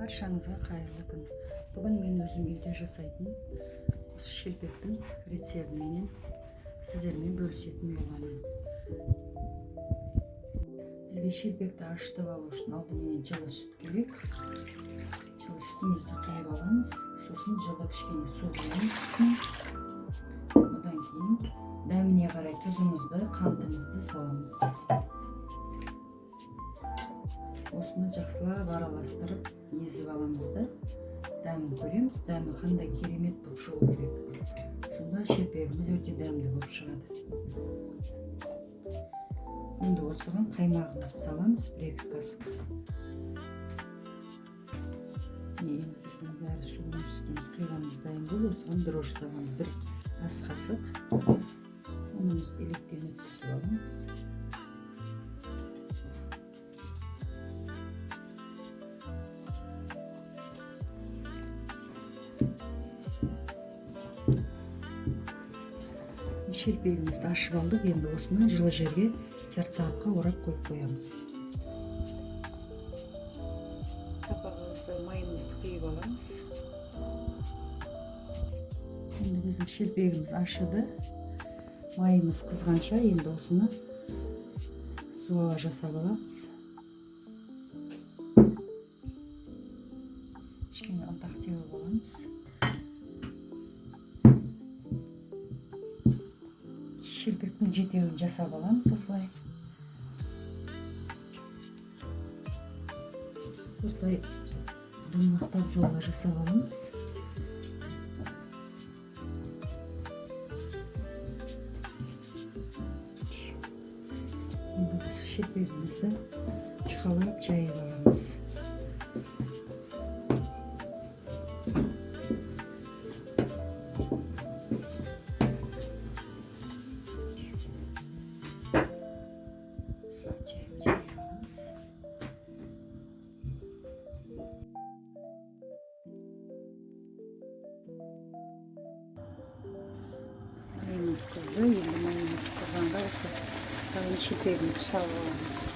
Баршаңызға қайырлы күн. Бүгін мен өзім үйде жасайтын осы шелпектің рецептіменен сіздермен бөлісетін боламын. Бізге шелпекті ашытып алу үшін алдыменен жылы сүт керек. Жылы сүтімізді құйып аламыз, сосын жылы кішкене су құямыз үстіне. Одан кейін дәміне қарай тұзымызды, қантымызды саламыз. Осыны жақсылап араластырып езіп аламыз да дәмін көреміз. Дәмі қандай керемет болып шығу керек. Сонда шелпегіміз өте дәмді болып шығады. Енді осыған қаймағымызды саламыз, 1-2 қасық. Енді біздің бәрі суымыз, сүтіміз құйғанымыз дайын болды. Осыған дрожж саламыз, 1 ас қасық. Ұнымызды електен өткізіп аламыз. Шелпегімізді ашып алдық. Енді осыны жылы жерге жарты сағатқа орап қойып қоямыз. Тапаға осылай майымызды құйып аламыз. Енді біздің шелпегіміз ашыды. Майымыз қызғанша енді осыны зуала жасап аламыз. Кішкене ұнтақ сеуіп аламыз. Шелпектің жетеуін жасап аламыз осылай. Осылай домалақтап зуала жасап аламыз. Енді осы шелпегімізді жұқалап жайып аламыз. Осылай жайып аламыз. Майымыз қызды. Енді майымыз қызғанда осы дайын шелпегімізді салып аламыз.